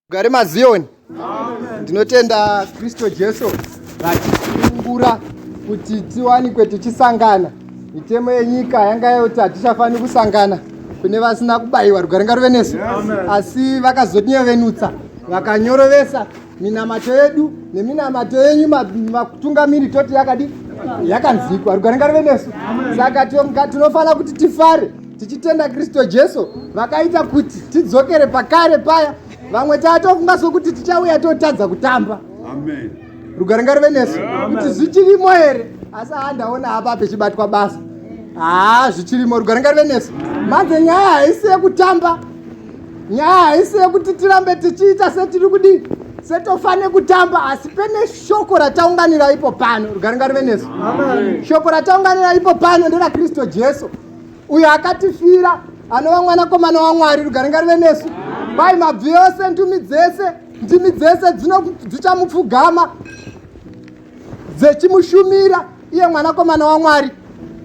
Rugare maZioni. Ndinotenda Kristo Jesu vatisunungura kuti tiwanikwe tichisangana. Mitemo yenyika yanga yoti hatichafaniri kusangana kune vasina kubayiwa rugare ngaruve nesu. Asi vakazotinyevenutsa vakanyorovesa minamato yedu neminamato yenyu matungamiri toti yakadi yakanzikwa rugare ngaruve nesu. Saka tinofanira kuti tifare tichitenda Kristo Jesu vakaita kuti tidzokere pakare paya vamwe tatofunga sokuti tichauya totadza kutamba. Amen. Rugare ngaruve nesu kuti zvichirimo here asi haa ndaona apa pechibatwa basa haa zvichirimo rugare ngaruve nesu manje nyaya haisi yekutamba nyaya haisi yekuti tirambe tichiita setiri kudii setofane kutamba asi pene shoko rataunganira ipo pano rugare ngaruve nesu shoko rataunganira ipo pano nderaKristu Jesu uyo akatifira anova mwanakomana waMwari rugare ngaruve nesu kwai mabvi yose ndumi dzese ndimi dzese dzichamupfugama dzechimushumira iye mwanakomana waMwari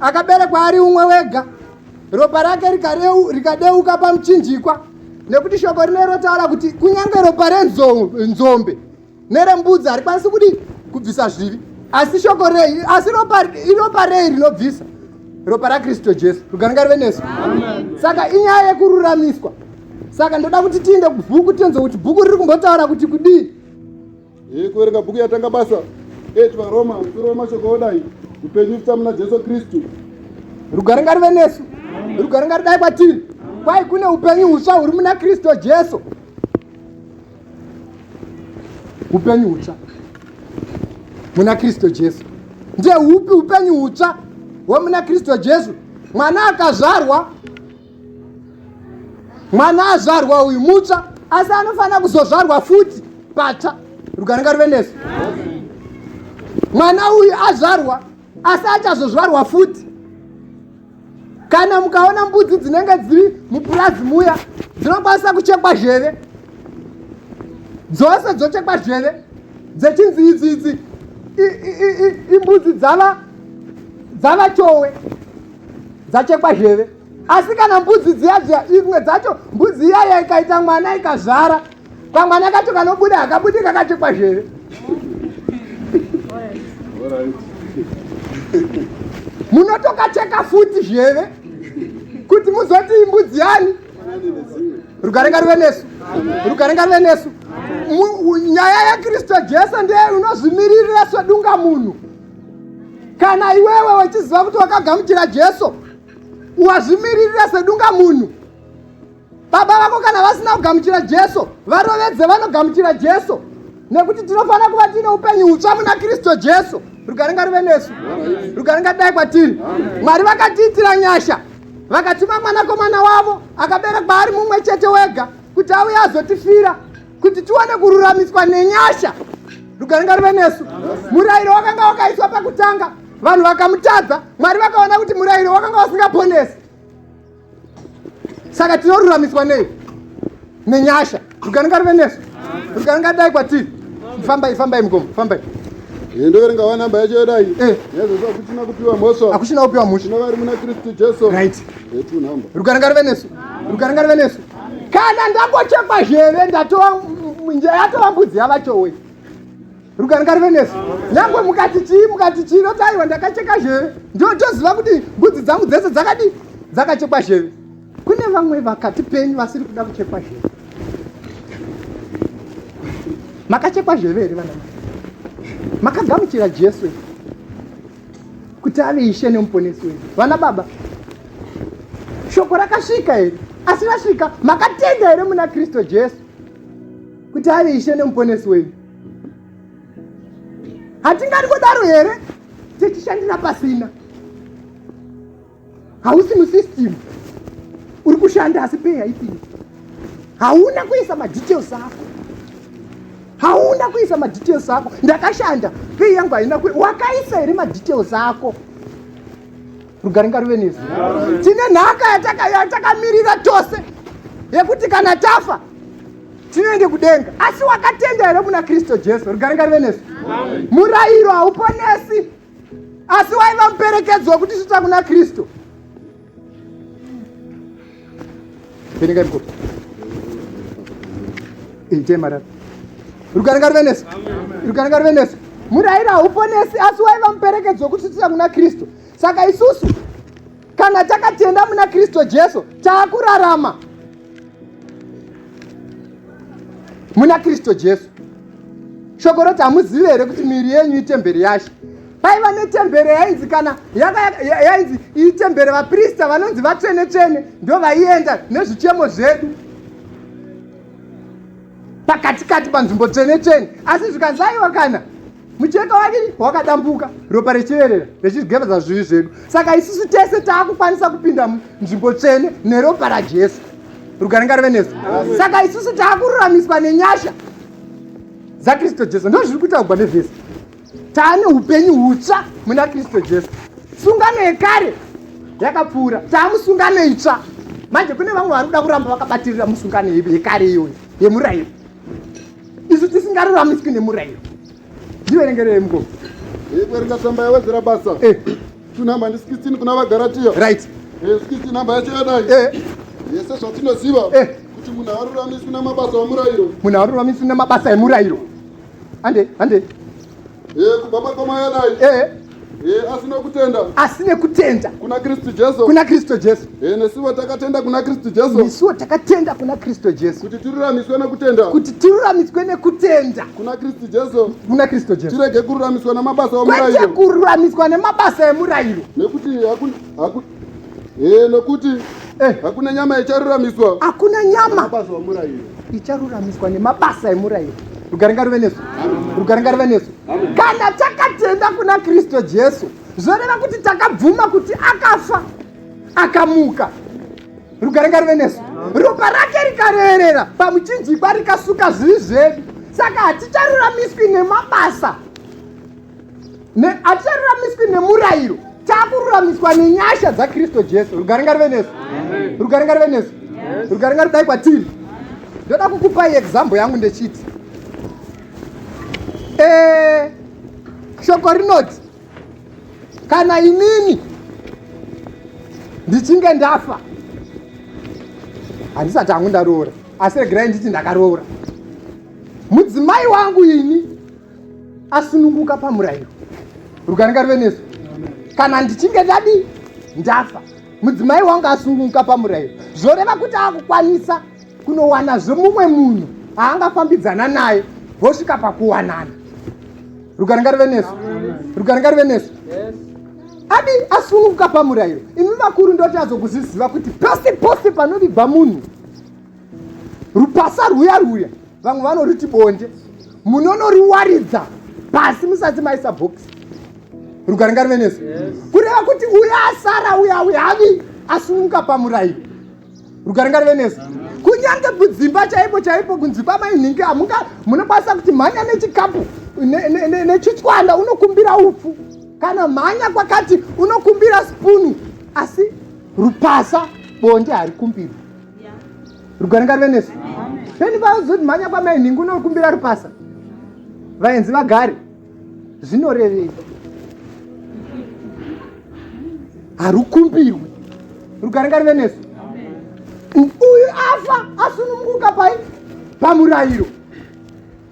akaberekwa ari umwe wega ropa rake rikadeuka pamuchinjikwa nekuti shoko rine rotaura kuti kunyange ropa renzombe nerembudzi harikwanisi kudii kubvisa zvivi asi shoko rei asi ropa iropa rei rinobvisa ropa raKristu Jesu rugare ngaruve nesu saka inyaya yekururamiswa saka ndoda kuti tiinde kubhuku tinzwe kuti bhuku riri kumbotaura kuti kudii Kuverenga bhuku yatanga basa 8 vaRoma musoro wemashoko odai upenyu utsva muna Jesu Kristu. Rugare ngaruve nesu rugare ngarudai kwatiri kwai kune upenyu hutsva huri muna Kristu Jesu upenyu hutsva muna Kristu Jesu. Ndeupi upenyu hutsva hwemuna Kristu Jesu? Mwana akazvarwa, mwana azvarwa uyu mutsva, asi anofanira kuzozvarwa futi patsva. Rugare ngaruve nesu. Mwana uyu azvarwa, asi achazozvarwa futi. Kana mukaona mbudzi dzinenge dziri mupurazi muya dzinokwanisa kuchekwa zheve dzose dzochekwa zheve dzechinzi idzi idzi imbudzi dzava dzava chowe dzachekwa zheve asi kana mbudzi dziya dziya imwe dzacho mbudzi iyaya ikaita mwana ikazvara Kamwana kacho kanobuda hakabudi kakachekwa zheve. Munotokacheka futi zheve kuti muzoti imbudzi yani. Rugare ngaruve nesu. Rugare ngaruve nesu. Nyaya yaKristu Jesu ndiye unozvimiririra sedunga munhu. Kana iwewe wechiziva kuti wakagamuchira Jesu, wazvimiririra sedunga munhu. Baba vako kana vasina kugamuchira Jesu, varovedze vanogamuchira Jesu, nekuti tinofanira kuva tiine upenyu hutsva muna Kristu Jesu. Rugare ngaruve nesu, rugare ngadai kwatiri. Mwari vakatiitira nyasha, vakatuma mwanakomana wavo akaberekwa ari mumwe chete wega kuti auye azotifira, kuti tiwane kururamiswa nenyasha. Rugare ngaruve nesu. Murayiro wakanga wakaiswa pakutanga, vanhu vakamutadza. Mwari vakaona kuti murayiro wakanga wasingaponesi. Saka tinoruramiswa nei? Nenyasha. Rugare ngaruve nesu. Rugare ngadai kwatiri. Fambai, fambai mukoma, fambai. Ndoverenga wa namba yacho yodai. Eh. Naizvozvo hakuchina kupiwa mhosva. Hakuchina kupiwa mhosva. Kune vari muna Kristu Jesu. Right. Yetu namba. Rugare ngaruve nesu. Rugare ngaruve nesu. Kana ndangochekwa zheve ndatova yatova mbudzi yavachowe. Rugare ngaruve nesu. Nyangwe mukati chii mukati chii noti aiwa ndakacheka zheve. Ndotoziva kuti mbudzi dzangu dzese dzakadii dzakachekwa zheve. Kune vamwe vakati penyu vasiri kuda kuchekwa zheve. Makachekwa zheve here vana mai? Makagamuchira Jesu here kuti ave Ishe nemuponesi wenyu? Vana baba, shoko rakasvika here? Asi rasvika, makatenda here muna Kristu Jesu kuti ave Ishe nemuponesi wenyu? Hatingadi kudaro here tichishandira pasina? Hausi musystem, uri kushanda asi pay haipindi. Hauna kuisa madetails ako, hauna kuisa madetails ako. Ndakashanda pay yangu haina. Wakaisa here madetails ako? Rugare ngaruve nesu. Tine nhaka yatakamirira tose yekuti kana tafa tinoende kudenga. Asi wakatenda here muna Kristu Jesu? Rugare ngaruve nesu. Murayiro hauponesi, asi waiva muperekedzo wekuti svitsa kuna Kristu. Verengai mukoma. Itai marara. Rugare ngaruve nesu. Rugare ngaruve nesu. Murayiro hauponesi asi waiva muperekedzo wekutisvitsa kuna Kristu. Saka isusu kana takatenda muna Kristu Jesu taakurarama muna Kristu Jesu. Shoko roti hamuzivi here kuti miviri yenyu itemberi yaShe? Paiva netembere yainzi kana yainzi itembere vaprista vanonzi vatsvene tsvene ndo vaienda nezvichemo zvedu pakati kati panzvimbo tsvene tsvene asi zvikanzi aiwa kana mucheka wake wakadambuka ropa richiverera richigeveza zvivi zvedu saka isusu tese taakukwanisa kupinda munzvimbo tsvene neropa rajesu rugare ngaruve nesu saka isusu taakururamiswa nenyasha dzakristu jesu ndo zviri kutaugwa nevhesi taane upenyu hutsva muna kristu jesu sungano yekare yakapfuura taamusungano itsva manje kune vamwe vari kuda kuramba vakabatirira musungano yekare iyoyo yemurayiro isu tisingaruramiswi nemurayiro ndiverengerei mukoma kuverenga tsamba yawedzera basa eh. Tunhamba ndi 16 kuna vaGaratiya. Right. 16 nhamba yacho yadai. Yese zvatinoziva kuti munhu haaruramiswi namabasa emurayiro. Munhu haaruramiswi namabasa emurayiro. Hande, hande. Kubva pakoma yadai. Asi nokutenda. Asi nekutenda. Kuna Kristu Jesu. Kuna Kristu Jesu. Nesuwo takatenda kuna Kristu Jesu. Nesuwo takatenda kuna Kristu Jesu. Kuti tiruramiswe nekutenda. Kuti tiruramiswe nekutenda. Kuna Kristu Jesu. Kuna Kristu Jesu. Tirege kururamiswa namabasa emurayiro. Kwete kururamiswa nemabasa emurayiro. Nekuti haku haku nekuti hakuna nyama icharuramiswa. Hakuna nyama Mabasa emurayiro. Icharuramiswa nemabasa emurayiro. Rugare ngaruve nesu. Rugare ngaruve nesu. Kana takatenda kuna Kristu Jesu, zvoreva kuti takabvuma kuti akafa akamuka. Rugare ngaruve nesu. Ropa rake rikareerera pamuchinjikwa rikasuka zvivi zvedu. Saka haticharuramiswi nemabasa, haticharuramiswi nemurayiro, takururamiswa nenyasha dzaKristu Jesu. Rugare ngaruve nesu. Rugare ngaruve nesu. Rugare ngarudai kwatiri. Ndoda kukupai example yangu ndechiti shoko rinoti kana inini ndichinge ndafa, handisati hangu ndaroora, asi regerai nditi ndakaroora, mudzimai wangu ini asununguka pamurayiro. Rugare ngaruve nesu. Kana ndichinge ndadi ndafa, mudzimai wangu asununguka pamurayiro, zvoreva kuti akukwanisa kunowanazve mumwe munhu aangafambidzana naye vosvika pakuwanana. Rugare ngaruve nesu. Rugare ngaruve nesu. Adi asununguka pamurayiro. Imi vakuru ndoti azokuzviziva kuti pose pose panovigwa munhu rupasa rwuya rwuya, vamwe vanoriti bonde, munonoriwaridza pasi musati maisa bhokisi. Rugare ngaruve nesu. Kureva kuti uya asara uya uya avi asununguka pamurayiro. Rugare ngaruve nesu. Kunyange kudzimba chaipo chaipo kunzi kwamainhingi hamunga munokwanisa kuti mhanya nechikapu nechitswanda unokumbira upfu, kana mhanya kwakati unokumbira spunu, asi rupasa bonde harikumbirwi. Rugare ngaruve nesu. Peni vazoti mhanya kwamainhingi unokumbira rupasa, vaenzi vagare, zvinorevei? Harukumbirwi. Rugare ngaruve nesu. Uyu afa asununguka pai pamurayiro,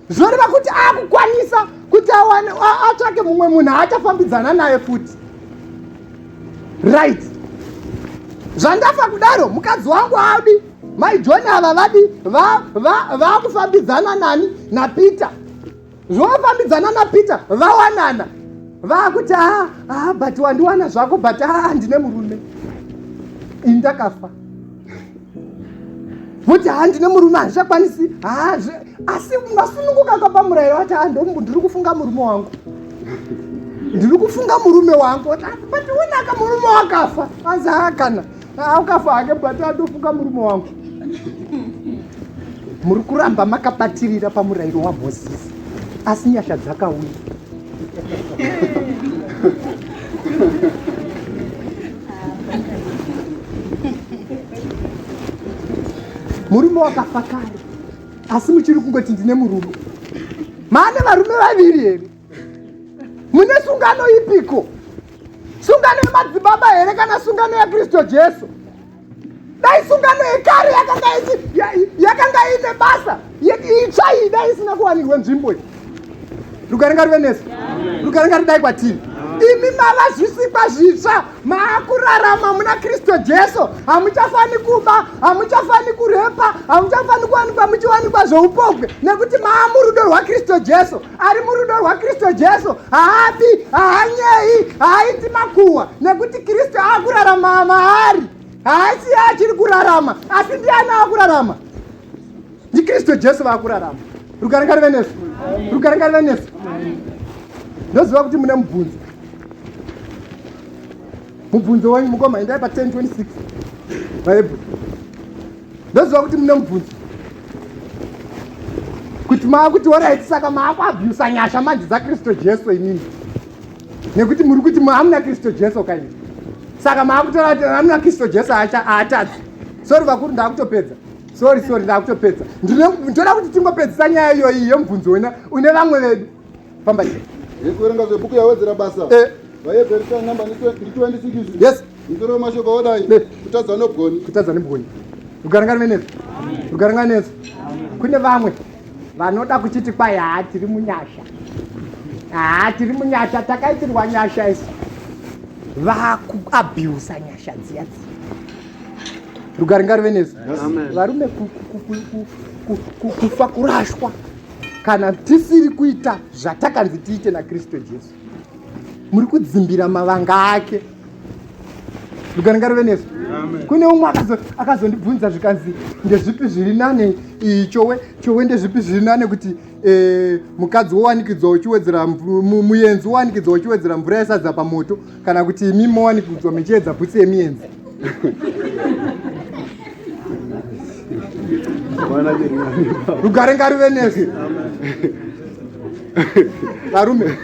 zvoreva kuti akukwanisa kuti awane atsvake mumwe munhu aachafambidzana naye futi. Right, zvandafa kudaro, mukadzi wangu adi mai John ava vadi vaakufambidzana nani? NaPeter. Zvovafambidzana naPeter, vawanana, vaakuti a a but wandiwana zvako, but a ndine murume ini, ndakafa. Voti ha, ndine murume, handichakwanisi. Asi masununguka kapamurayiro. Vati ha, ndiri kufunga murume wangu, ndiri kufunga murume wangu. But onaka, murume wakafa. Anzi ha, kana akafa hake, but andofunga murume wangu. Muri kuramba makabatirira pamurayiro waMozisi, asi nyasha dzakauya. Murume wakafa kare, asi muchiri kungoti ndine murume. Maane varume vaviri here? Mune sungano ipiko? Sungano yemadzibaba here kana sungano yaKristu Jesu? Dai sungano yekare yakanga iine basa, itsva iyi dai isina kuwanirwe nzvimbo iyi. Rugare ngaruve nesu, rugare ngarudai kwatiri. Imi mava zvisikwa zvitsva, maakurarama muna Kristu Jesu. Hamuchafani kuba, hamuchafani kurepa, hamuchafani kuwanikwa muchiwanikwa zveupobwe, nekuti maa murudo rwaKristu Jesu. Ari murudo rwaKristu Jesu haabi, haanyei, haaiti makuhwa, nekuti Kristu aakurarama maari. Haasi achiri kurarama, asi ndiani aakurarama? NdiKristu Jesu vaakurarama. Rugare ngaruve nesu, rugare ngaruve nesu. Ndoziva kuti mune mubvunzo. Mubvunzo wenyu mukoma, endai pa 1026 vaHebrew. Ndoziva kuti mune mubvunzo kuti maakuti orit, saka maakuabhusa nyasha manje dzaKristu Jesu inini, nekuti muri kuti hamuna Kristu Jesu kaini, saka maakutora kuti hamuna Kristu Jesu haatadzi. Sorry vakuru, ndakutopedza. Sorry, sorry, ndakutopedza. Ndinoda kuti tingopedzisa nyaya iyoyi yemubvunzo wena une vamwe vedu. Famba chete. Yekuverenga zvebhuku yawedzera basa. VaHebheru namba ndi 26. Yes. Musoro wemashoko odai. Kutadza nobwoni. Kutadza nebwoni. Rugare ngaruve nesu. Rugare ngaruve nesu. Kune vamwe vanoda kuchiti kwai haa tiri munyasha. Haa tiri munyasha, takaitirwa nyasha isu. Vakuabhusa nyasha dziya dziya. Rugare ngaruve nesu. Varume, kufa kurashwa kana tisiri kuita zvatakanzi tiite naKristu Jesu. Muri kudzimbira mavanga ake. Rugare ngaruve nesu. Kune umwe akazondibvunza zvikanzi ndezvipi zviri nane, chowe chowe ndezvipi zviri nane kuti mukadzi wowanikidzwa uchiwedzera muyenzi wowanikidzwa uchiwedzera mvura yesadza pamoto, kana kuti imi mowanikidzwa mechiedza bhutsi yemiyenzi. Rugare ngaruve nesu varume.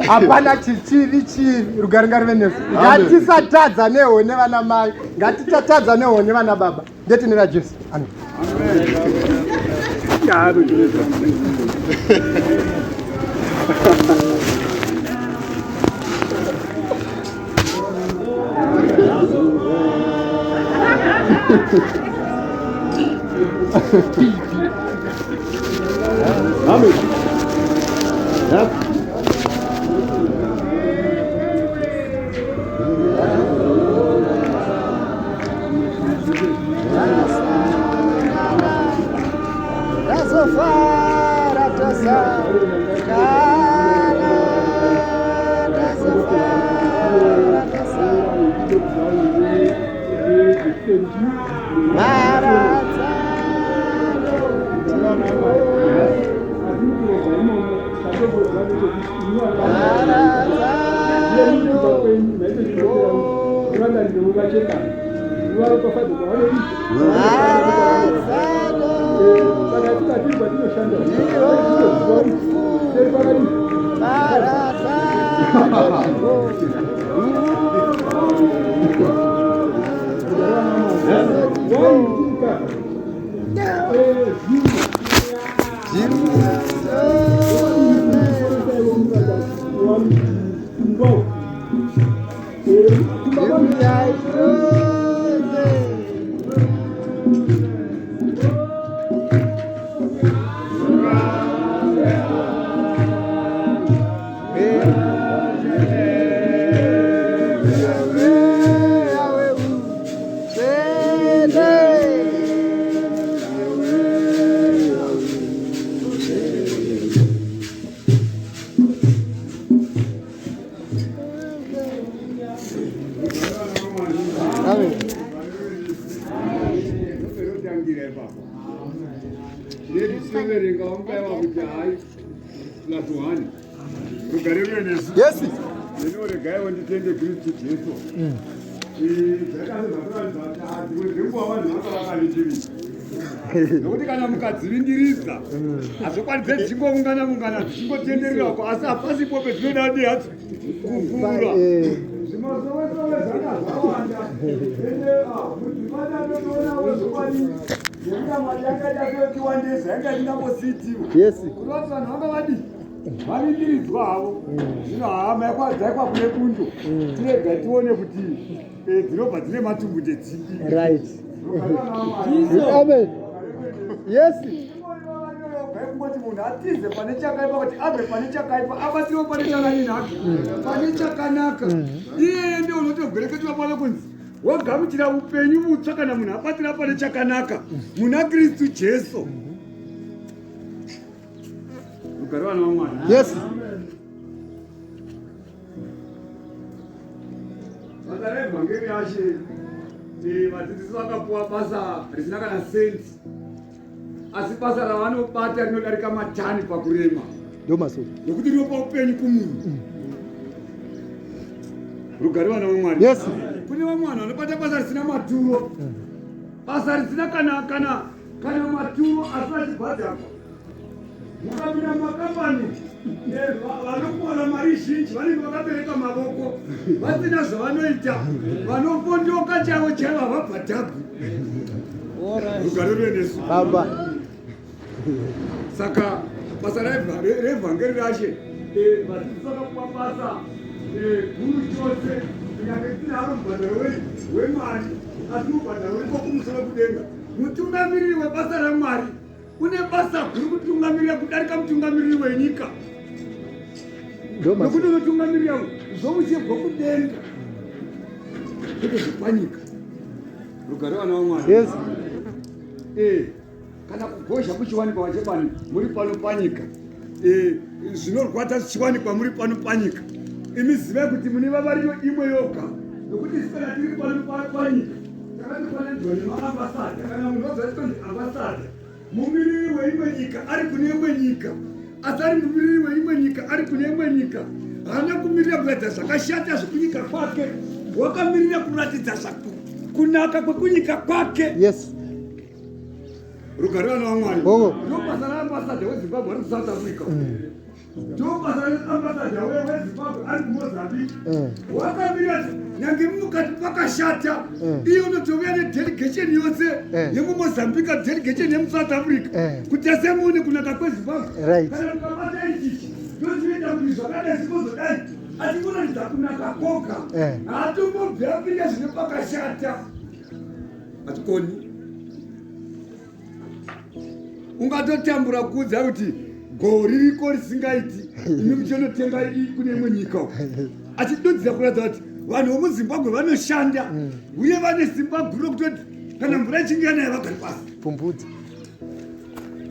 Hapana chichivi chivi. Rugare ngaruve nesu. Ngatisatadza nehone vana mai, ngatisatadza nehone vana baba. Ndetinera Jesu. Amen. Amen. Yes. Tazofara tasangana, tazofara tasangana. Mharadzano Ndinoverenga wamukaiwa kuti hai plus 1. Rugare ruve nesu. Yes. Ndinoregaiwo nditende Kristu Jesu. Zvakazokuratidza kuti dzimwe dzenguva vanhu vanga vakanichivii, nokuti kana mukadzivindiridza hazvikwanise, dzichingoungana ungana, dzichingotendererako, asi hapasipo pedzinoda dihadzo kukura. Zvimasowesowe zvanga zvawanda, ende mudzimba tatotoonavo zvokwadi. Nekuti mari yanga yatotiwandisa, yanga isingambosiitiwo. Yes. Kureva kuti vanhu vanga vadii? Vavingiridzwa havo. Zvino hama yakwadzaikwa kune bundo. Tirega tione kuti dzinobva dzine matumbu ndedzipi. Right. Amen. Yes. Kungoti munhu atize pane chakaipa kuti abve pane chakaipa abatsirewo pane chakadini hake pane chakanaka. Iyeye ndiye unotogwereketwa pano kunzi wagamuchira upenyu butsva kana munhu abatira pane chakanaka muna Kristu Jesu. Rugare vana vaMwari. Yes. Basa revhangeri yashe, vadzidzisi vakapuwa basa risina kana senti, asi basa ravanobata rinodarika matani pakurema. Ndomasoko. Nokuti rinopa upenyu kumunhu. Rugare vana vaMwari. Yes. Kune vamwe vanhu vanobata basa risina maturo. Basa risina kana kana kana maturo asi vachibhadharwa. Mukapinda mumakambani vanokuwana mari zhinji vanenge vakabereka mavoko vasina zvavanoita, vanofondoka chaivo chaivo havabhadhagwi. Rugare rwenesu. Baba. Saka basa revhangeri rashe, vadzidzisi vakapuwa basa guru chose, kunyange tinaro mubhadharo wemari, asi mubhadharo uripo kumusoro kudenga. Mutungamiriri webasa raMwari une basa guru kutungamirira kudarika mutungamiriri wenyika, nokuti unotungamirira zvoushe bwokudenga kwete zvepanyika. Rugare vana vaMwari. Yes. Kana kugozha kuchiwanikwa vachebani muri pano panyika, zvinorwadza zvichiwanikwa muri pano panyika, imi zivai kuti mune vavariro imwe yoga, nokuti isu kana tiri pano panyika takatofananidzwa nemaambassador. Kana munhu wabva achitonzi ambassador, mumiriri weimwe nyika ari kune imwe nyika, asi ari mumiriri weimwe nyika ari kune imwe nyika, haana kumirira kuratidza zvakashata zvekunyika kwake, wakamirira kuratidza kunaka kwekunyika kwake. Yes. Rugare vana vaMwari. Bongo. Ndo basa raambassador weZimbabwe ari kuSouth Africa. Ndo basa raambassador weZimbabwe ari kuMozambique. Wakamirira nyange mukati pakashata, iye unotouya nedelegation yose yemuMozambique, delegation yemuSouth Africa, kuti asemuone kunaka kweZimbabwe. Kana mukabata ichichi ndochinoita kuti zvakadai zvikozodai, achikuratidza kunaka koga. Haatombobvi apinda zvine pakashata, hatikoni. Ungatotambura kuudza kuti goho ririko risingaiti, imi muchinotenga kune imwe nyika uko, achidudzira kuratidza kuti vanhu vomuZimbabwe vanoshanda uye vane simba guru rokutoti kana mvura ichinge yanaya vagari pasi. Pfumbudza.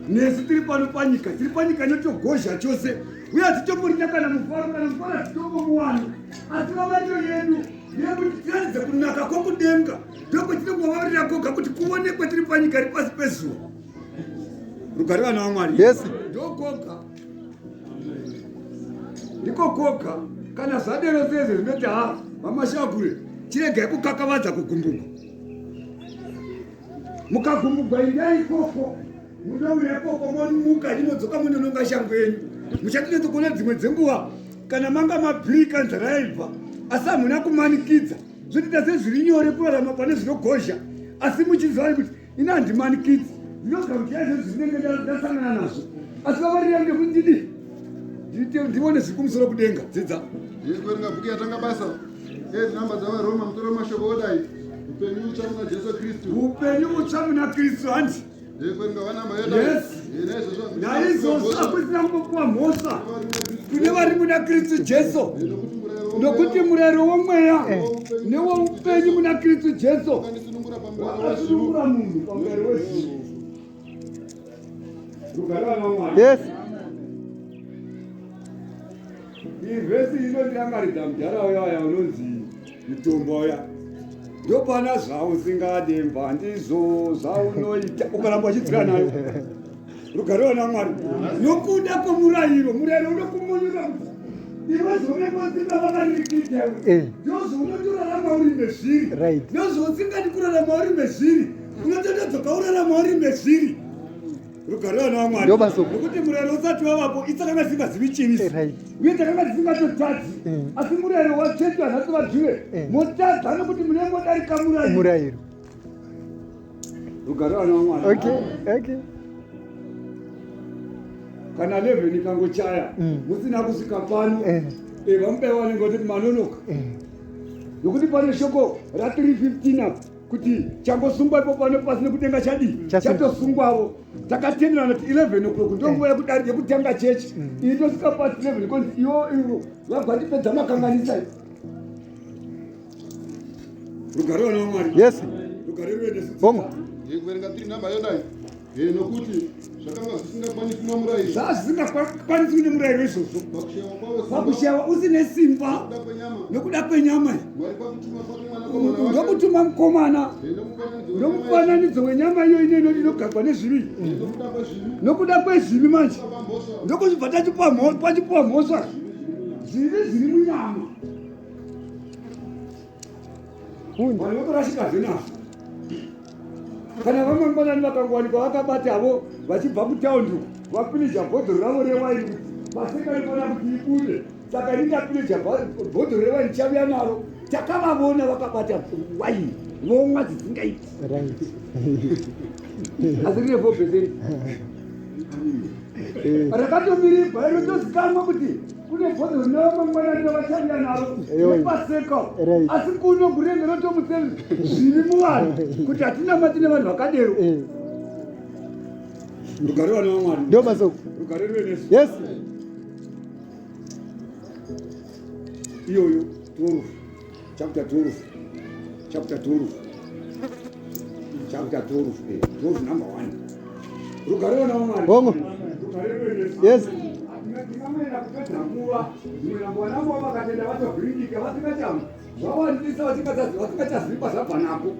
Nesu tiri pano panyika, tiri panyika inotogozha chose, uye hatitomborina kana mufaro, kana mufaro hatitombomuwani, asi vavariro yedu yekuti tiratidze kunaka kwokudenga ndokwetinongovavarira koga kuti kuonekwe tiri panyika iri pasi pezuva. Rugare vana vaMwari. Yes. Ndokoga, ndiko koga. Kana zvadero sezvo zvinoti ha vamashakure, chiregai kukakavadza kugumbugwa. Mukagumbugwa indai ikoko, munouya ikoko, momuka inodzoka, munononga shangu yenyu. Muchatinetsokuona dzimwe dzenguva kana manga mabhirika nzara yaibva, asi hamuna kumanikidza. Zvinoita sezviri nyore kurarama pane zvinogozha, asi muchiziva kuti ini handimanikidzi, ndinogamuchira izvo zvinenge ndasangana nazvo, asi vavarira ngekuti ndidi ndione zviri kumusoro kudenga. Dzidza. Ndiri kuverenga bhuku yatanga basa namba dzavaRoma, musoro wemashoko odai: upenyu utsva muna Jesu Kristu. Upenyu utsva muna Kristu, handi? Ndiri kuverenga vanamba yodai. Yes. Naizvozvo Naizvozvo hakusina kumbopuwa mhosva kune vari muna Kristu Jesu, nokuti nokuti murayiro womweya newoupenyu muna Kristu Jesu wakandisunungura pamurayiro wezvivi wakasunungura munhu pamurayiro wezvivi. Rugare vana vaMwari. Yes. Iyi vhesi inondirangaridza mudhara uya uya unonzi Mutombo uya, ndopana zvausingademba ndizvo zvaunoita ukaramba uchidzira nayo. Rugare vana Mwari. Nokuda kwomurayiro, murayiro unokumonyora kuti iwe zvaunenge usinga vakaririkiita iwe ndozvaunotorarama uri mezviri, ndozvausingadi kurarama uri mezviri, unototodzoka urarama uri mezviri. Rugare vana vaMwari. Ndomasoko. Nokuti murayiro usati wavapo, isu takanga tisingazivi chivi, uye takanga tisingatotadzi, asi murayiro watsvetwa nhasi vajuve, motadza nokuti munenge modarika murayiro. Murayiro. Rugare vana vaMwari. Okay, okay. Kana 11 ikangochaya musina kusvika pano, vamubaiwa vanenge vototi manonoka. Nokuti pane shoko ra 315 apa kuti changosungwa ipo pano pasi nekudenga chadii chatosungwavo. Takatenderana kuti 11 o'clock ndonguva yekutanga chechi. Iyi tosvika pasi 11 konzi iwo iwo vabva makanganisa. Rugare vana vaMwari. Yes. Rugare ruve nesu. Bongo. Kuverenga 3 namba yodai. Nokuti zvakanga zvisingakwaniswi nomurayiro. Zvazvisingakwaniswi nemurayiro izvozvo. Pakushayiwa kwavo simba. Pakushayiwa usine simba. Nokuda kwenyama. Nokuda kwenyama. Mwari kwakutuma kwake mwanakomana wake. Ndokutuma mukomana. Nomufananidzo Nomufananidzo wenyama iyo ino inogagwa nezvivi. Nokuda kwezvivi. Nokuda kwezvivi manje. Kwapa mhosva. Ndokuchibva pachipuwa mhosva. Zvivi zviri munyama. Funda. Vanhu votorashikazve nazvo. Kana vamangwanani vakangowanikwa vakabatavo vachibva kutaundi uko, vapinija bhodhoro ravo rewaini kuti paseka inofanira kuti ibude. Saka ini ndapinija bhodhoro rewaini chavuya naro. Takavavona vakabata waini vomwa dzisingaiti. Right. Asi rine 4%. Rakatomirigwa iro tozikanwa kuti kune bhodhoro rinova mangwanani vachauya naro Eyo. nepaseka. Right. Asi kuno gurenge rotomutse zvivi muvanhu kuti hatina mati nevanhu vakadero. Rugare vana vaMwari. Ndo masoko. Rugare ruve nesu. Yes. Iyoyo 12 chapter 12 chapter 12 chapter 12 12 number 1. Rugare vana vaMwari. Bongo. Rugare ruve nesu. Yes. Tingamboenda kupedza nguva dzimwe nhambo vanambo vakatenda vatovhiringika vasingachamu zvawandisa vasingachazivi kwazvabva nako.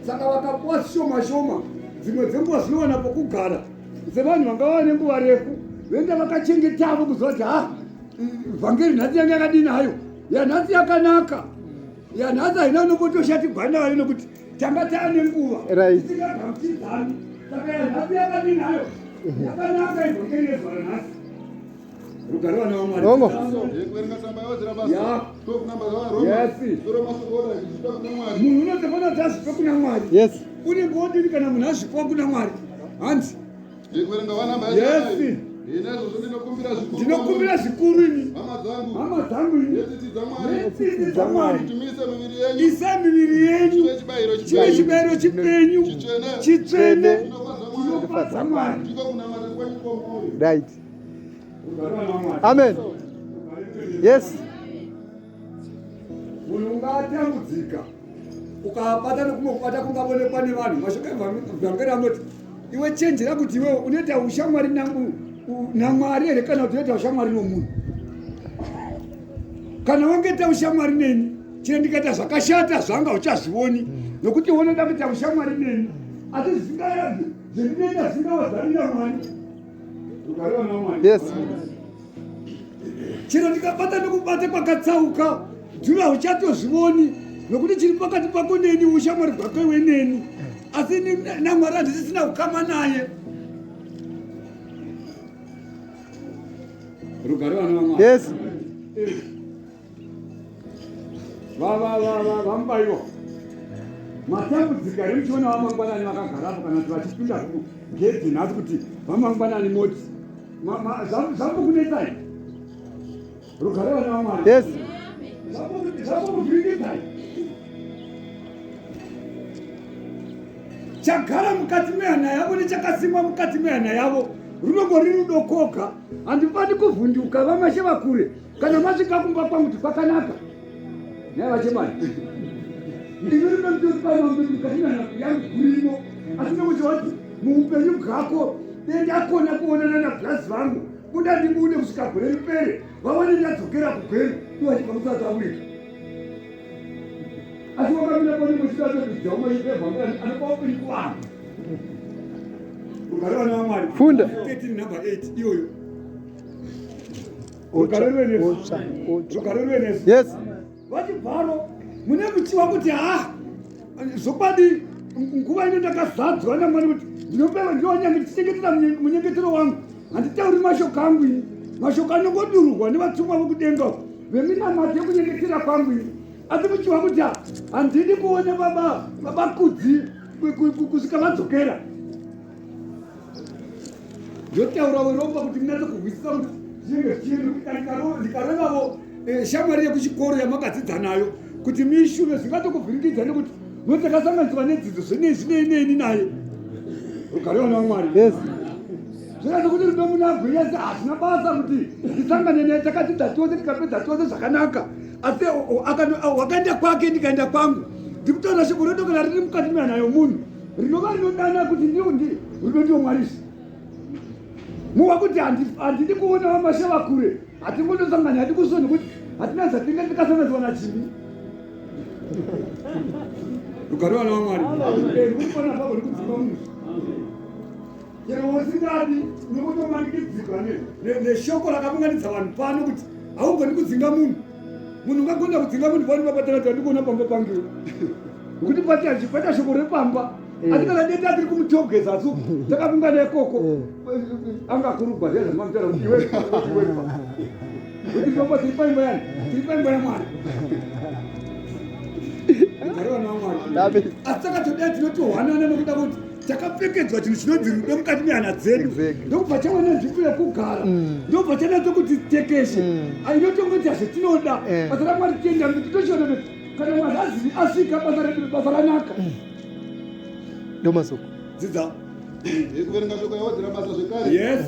Saka vakapuwa shoma shoma dzimwe dzenguva zvinowana pokugara sevanhu vanga vava nenguva refu voenda vakachengetavo kuziva kuti ha vhangeri nhasi yanga yakadini hayo, yanhasi yakanaka, yanhasi haina unombotoshatigwa nayo nokuti tanga taane nguva tisingagamuchidzani. Saka yanhasi yakadini hayo, yakanaka ivhangeri yezuva ranhasi. Rugare vana vaMwari. Bongo. Kuverenga tsamba yawadzira basa. Ya. 12 namba yavaroma. Yes. Soro masoko odai kuzvipa kuna Mwari. Munhu unotofanira kuti azvipe kuna Mwari. Yes. Unenge wodini kana munhu azvipa kuna Mwari? Hanzi. Kuverenga wanamba Yes. yachadai. Naizvozvo ndinokumbira zvikuru. Ndinokumbira zvikuru ini. Hama dzangu. Hama dzangu ini. Netsitsi dzaMwari. Netsitsi dzaMwari. Kuti muise miviri yenyu. Isai miviri yenyu. Chive chibayiro Chive chibayiro chipenyu. Chitsvene. Chitsvene. Chinofadza Mwari. Chinofadza Mwari. Ndiko kunamata kwenyu kwomwoyo. Right. Rugare vana vaMwari. Amen. Yes. Munhu ungatambudzika ukabata nokumwe kubata kungaonekwa nevanhu. Mashoko evhangeri anoti iwe chenjera kuti iwe unoita ushamwari naMwari here kana kuti unoita ushamwari nomunhu. Kana wangaita ushamwari neni chero ndikaita zvakashata zvanga uchazvioni nokuti unoda kuita ushamwari neni, asi zvisingayabvi zvendinoita zvingawadzani naMwari. Rugare vana vaMwari. Yes. Chero ndikabata nokubata kwakatsauka dhura uchatozvioni nokuti chiri pakati pako neni ushamwari bwako iwe neni, asi ini naMwari handisisina kukama naye. Rugare vana vaMwari. Yes. Vamubayiwa matambudzika here muchiona vamangwanani vakagarapo kana kuti vachipinda kugedhi nhasi kuti vamangwanani moti zvambokunetsai? Rugare vana vaMwari. Yes. Zvambokuvhiringidzai? Chagara mukati mehana yavo nechakasimwa mukati mehana yavo runongori rudo koga. Handifani kuvhunduka vamashe vakure kana masvika kumba kwangu kuti kwakanaka nhai vachemani. Ini rinotopano mukati mehana yangu gurimo, asi nokuti wati muupenyu bwako dendakona kuonana nabhulazi vangu buda ndibude kusvika gore ripere vaone ndadzokera kugweru ivo vachibva kuSouth Africa. Asi wakamira pane muchitatoidza umashipevhangani anopa upenyu kuvanhu. Rugare vana vaMwari. Funda. 13 number 8 iyoyo. Otsva. Rugare ruve nesu. Otsva. Otsva. Rugare ruve nesu. Yes. Vachibvaro mune muchiwa kuti ha zvokwadi nguva ino ndakazadzwa naMwari kuti ndinopewa ndinonyange ndichengetera munyengetero wangu. Handitauri mashoko angu ini, mashoko anongodururwa nevatumwa vokudenga uko veminamato yekunyengetera kwangu ini. Asi muchiwa kuti handidi kuona baba Kudzi. kusvika vadzokera. Ndotaura weromba kuti munatse kuhwisisa kuti zvinenge zvichienda ndikarevavo eh, shamwari yekuchikoro yamakadzidza nayo kuti mishuve zvingatokuvhiringidza nekuti no takasanganiswa nedzidzo zvinei zvinei neini naye rugare vana vamwari zvikaita kuti rudo munagwinya se hazvina basa kuti tisangane naye takadzidza tose tikapedza tose zvakanaka asi wakaenda kwake ndikaenda kwangu ndikutaura shoko redo kana riri mukati mehana yomunhu rinova rinodana kuti ndiyo ndi rudo ndiyo mwarisi muwa kuti handidi kuona vamashava kure hatingondosangana hati kusoni kuti hatina zvatinge tikasanganiswa nachimi rugare vana vamwari urikona pako rikudzima munhu chero usingadi unokutomanikidzirwa neshoko rakaunganidza vanhu pano kuti haugoni kudzinga munhu munhu ungagona kudzinga munhu pano pabatana kuti andikuona pamba pangiwo nokuti pacha shoko repamba eh. asi kana deta tiri kumutogeza su takavungana ikoko eh. angakurugwa zviya zvamamutaura kuti iwe kuti tombo tiri paimba yani tiri paimba yamwari asi takatodai tinotohwanana nokuda kuti takapfekedzwa chinhu chinonzi rudo mukati mehana dzedu ndokubva chawana nzvimbo yekugara mm. ndokubva chanatso kuti tekeshe mm. ainotongoti hazvatinoda eh. basa ramwari tienda kuti tochiona kuti kana mwari azivi asvika basa redu basa ranaka mm. ndomasoko dzidza kuverenga shoko yawedzera basa zvekare yes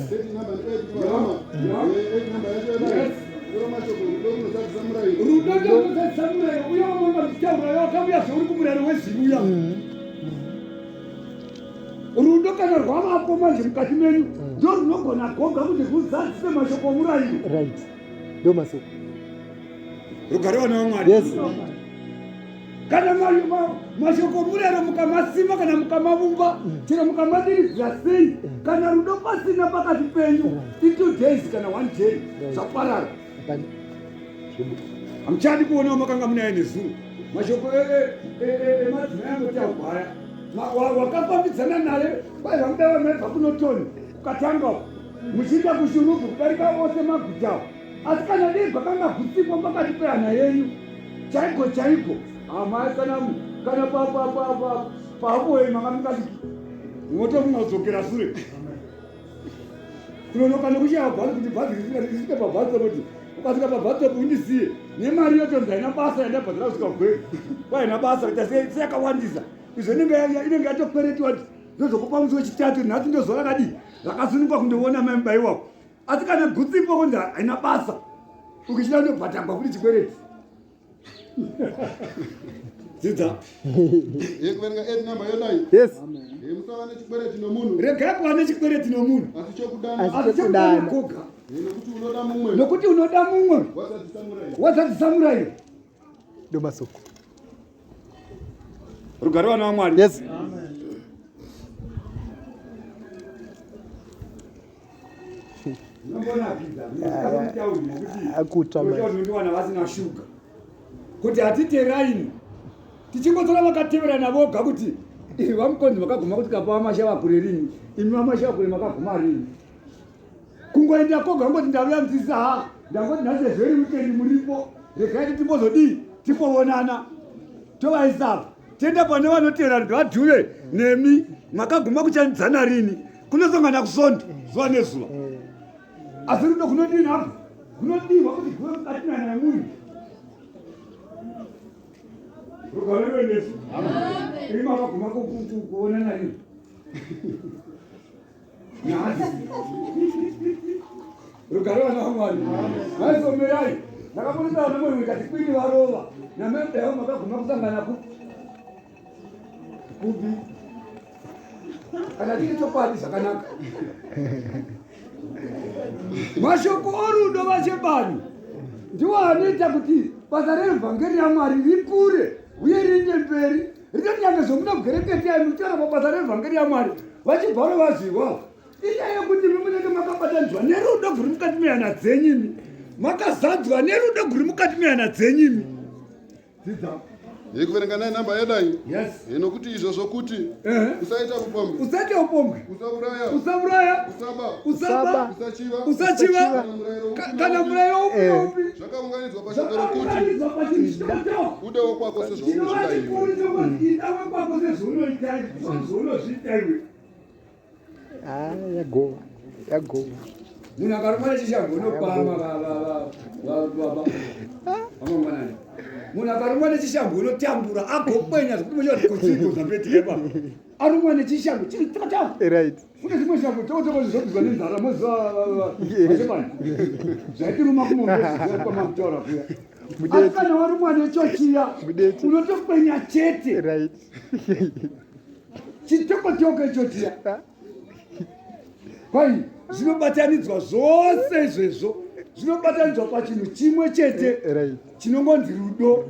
rudo ndorunozadzisa murayiro uya wamanga muchitaura wakauya zveuri kumurayiro wezivi uya Rudo kana rwavapo manje mukati menyu mm. ndo runogona goga kuti rwuzadzise mashoko omurayiro. Right. Ndo masoko. Rugare vana vaMwari. Yes. Kana mashoko omurayiro mukamasima kana mukamavumba mm. chero mukamadiridzira sei mm. kana rudo pasina pakati penyu in 2 days kana one day zvaparara. Hamuchadi kuonawo makanga munaye nezuro mashoko emadzimai anoti agwaya wakafambidzana naye kwaiva muda vamaibva kunotoni kukatanga muchiita kushurubhu kudarika ose maguta asi kana dei gwakanga gutsipo pakati pehana yenyu chaiko chaiko hama kana kana pahaboe manga mungadiki motofunga kudzokera sure kunonoka nekushaya bhazi kuti bhazi risvike pabhazi kuti ukasvika pabhazi stop undisiye nemari yotonzi haina basa yandabhadhara kusvika gwei kwaina basa kuita seyakawandisa izvo inenge yatokweretiwa ndozokupa musi wechitatu nhasi ndozuva rakadii rakasunungwa kundoona mai mubayi wako asi kana gutsipo kunzi haina basa ukichida ndobhadhagwa futi chikwereti dzidza yekuverenga 8 number yodai yes musava nechikwereti nomunhu regai kuva nechikwereti nomunhu asi chokudana asi chokudana koga nekuti unoda mumwe nokuti unoda mumwe wazadzisa murayiro ndomasoko rugare vana vamwari yes akutsva vasina shuga kuti hatiteraini tichingotora vakateverana voga kuti vamukonzi makaguma kuti kapa vamasha vakure rini imi vamasha vakure makaguma rini kungoenda koga ngoti ndavuya mudzisa ha ndangoti nhasi zveri weekend muripo regai ti timbozodii timboonana tovaisapa tienda pane vanotera kuti vadhuve nemi makaguma kuchandidzana rini kunosangana kusondo zuva nezuva asi rudo kunodii nhapo kunodiwa kuti guve mukati nana yemunhu rugare rwenesu imi makaguma kuonana rini Rugare vana vaMwari. Vaizomerai. Ndakaburitsa vana mwe ndikati kwini varova. Namai makaguma kusangana ku kupi. Kana tiri chokwadi zvakanaka. Mashoko orudo vachebani ndiwo anoita kuti basa revhangeri raMwari rikure uye riende mberi. Rinoti zvomunobwereketea muchitaura pabasa revhangeri yaMwari vachibva vazviwa inyaya yekuti imi munenge makabatanidzwa nerudo guri mukati mehana dzenyu imi makazadzwa nerudo guri mukati mehana dzenyu imi dzidza. Yekuverenga naye namba yadai. Yes. Nokuti izvo zvokuti usaita upombwe. Usaita upombwe. Usauraya. Usauraya. Usaba. Usaba. Usachiva. Usachiva. Kana murayiro upi upi. Zvakaunganidzwa pashoko rokuti udewo kwako sezvaunozviita iwe. Chinova sezvaunozviita iwe. Ah, yagova. Yagova. Munhu akarumwa nechishango unopama baba vamangwanani. Munhu akarumwa nechishango unotambura agokwenya zvekuti muchati kuchiko zvamboitika ipapo. Arumwa nechishango chiri tata. Right. Kune zvimwe zvishango toko toko zvobviswa nenzara moziva vachepani. Zvaitiruma kumombe kwamamutaura kuya. Asi kana warumwa nechochiya unotokwenya chete. Right. Chitokotoko ichochiya. Kwai zvinobatanidzwa zvose izvezvo zvinobatanidzwa pachinhu chimwe chete chinongonzi rudo.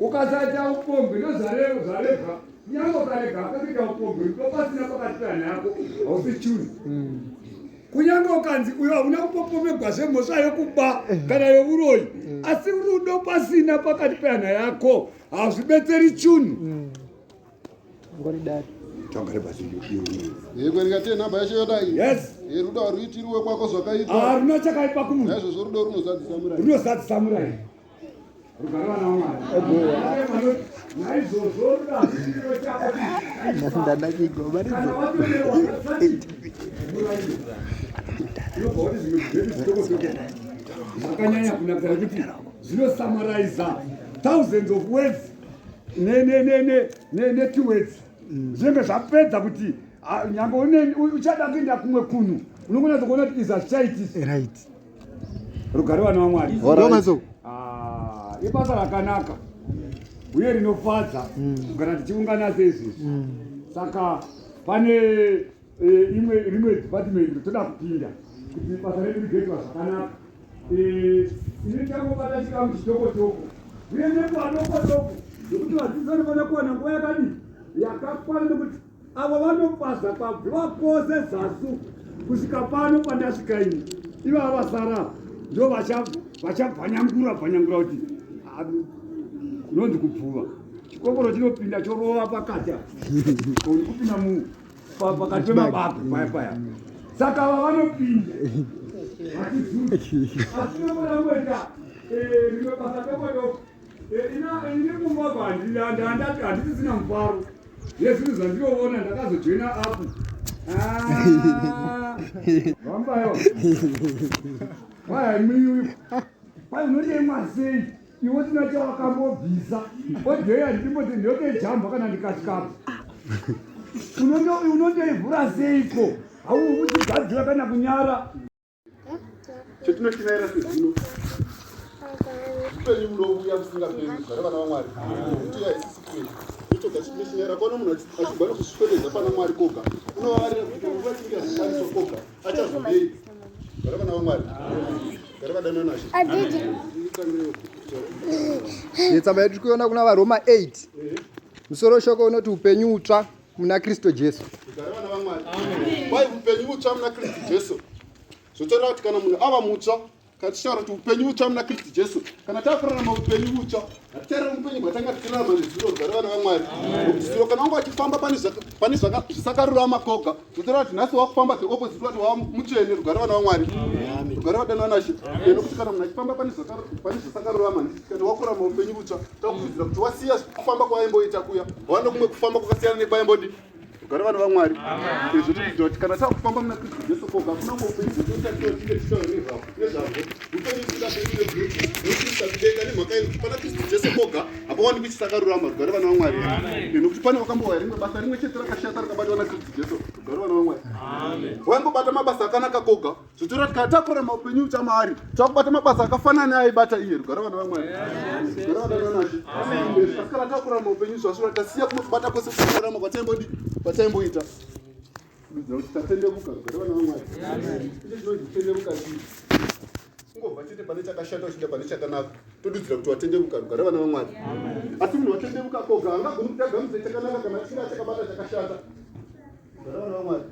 Ukasaita upombwe ndozvarebva nyange ukarega akakuita upombwe rudo pasina pakati pehana yako hausi chunhu. Kunyange ukanzi uyo hauna kupopomegwa zvemhosva yokuba kana youroyi, asi rudo pasina pakati pehana yako hazvibetseri chunhu. Yekuverenga tiye nhamba yacho yodai. Yes. Rudo haruitiriwe kwako zvakaipa. Haruna chakaipa kumunhu. Naizvozvo rudo runozadzisa murayiro. Runozadzisa murayiro. Rugare vana vaMwari. Naizvozvo rudo haruitiriwe chako Ndanakigwa Kana watorewa murayiro. Unobva wati zvimwe zvedu zvitokotoko zvakanyanya kunaka nekuti zvinosamaraiza thousands of words ne2 words. Zvinenge zvapedza kuti nyange uchada kuenda kumwe kunhu unongonatsa kuona kuti izvi hazvichaitisi. Right. Rugare vana vaMwari. Ndomaso. Ibasa rakanaka uye rinofadza kugara tichiungana seizvizvi. Saka pane imwe rimwe department toda kupinda kuti basa redu rigoitwa zvakanaka. Ini tangobata chikamu chitokotoko uye nenguva doko-doko nekuti vadzidzi vanofanira kuwana nguva yakadii yakakwana, nekuti avo vanopaza kwabviwa kwose zasu kusvika pano pandasvika ini, ivava vasara ndo vachabvanyangura bvanyangura kuti kunonzi kubvuva chikokoro chinopinda chorova pakati apa kupinda pakati pemabako paya paya. Saka ava vanopinda vachizuza, asi tinofana kuita rimwe basa doko doko. Ini kumba handisisina mufaro yezvinhu zvandinoona. Ndakazojoina apo vambayo kwai unodemwa sei iwe usina chawakambobvisa odheya ndimboti ndiyotejamba kana ndikatyapo unondoivhura seiko hau uchigadzira kana kunyara. Chetinochinaira sezvino upenyu munouya musingaperi, rugare vana vaMwari, kuti haisisi kuenda ichoga chitinochinyaira kuona munhu achigona kuzviswededza pana Mwari koga unovavarira kuti kana nguva ichinge yazokwaniswa koga achazodei. Rugare vana vaMwari, rugare vadanwa nashe. Netsamba yedu tikuiona kuna vaRoma 8. Musoro shoko unoti upenyu utsva muna Kristu Jesu. Rugare vana vaMwari. Kwai upenyu utsva muna Kristu Jesu zvotoreva kuti kana munhu ava mutsva, kana tichitaura kuti upenyu utsva muna Kristu Jesu, kana takurarama upenyu utsva, hatichararama upenyu hwatanga tichirarama nezuro. Rugare vana vaMwari. Nokuti zuro kana wanga uchifamba pane zvisakarurama koga, zvotoreva kuti nhasi wakufamba the opposite, wati wava mutsvene. Rugare vana vaMwari, rugare vadanwa nashe. Nokuti kana munhu achifamba pane zvisakarurama, handiti kana wakurarama upenyu utsva, takufudzira kuti wasiya kufamba kwawaimboita kuya, waenda kumwe kufamba kwakasiyana nekwaimbodi. Rugare vana vaMwari. Izvo tikuziva kuti kana takufamba muna Kristu Jesu koga, hakuna umwe upenyu hwetotarisira tinge tichitaura nezvahwo, upenyu usingaperi unotirisa kudenga. Nemhaka yekuti pana Kristu Jesu koga hapawanikwi chisakarurama. Rugare vana vaMwari. Nokuti pane wakambowa rimwe basa rimwe chete rakashata rakabatwa naKristu Jesu? Rugare vana vaMwari. Waingobata mabasa akanaka koga, zvotoreva kuti kana takurarama upenyu utsva maari, takubata mabasa akafanana neaibata iye. Rugare vana vaMwari, rugare vana vanashe. Asi kana takurarama upenyu zvasvura, tasiya kumwe kubata kwese kusakarurama kwataimboita, kududzira kuti tatendevuka. Rugare vana vaMwari. Icho chinonzi kutendevuka chii? Kungobva chete pane chakashata uchienda pane chakanaka, todudzira kuti watendevuka. Rugare vana vaMwari. Asi munhu watendevuka koga angagoni kuti agamudzire chakanaka kana achinge achakabata chakashata. Rugare vana vaMwari.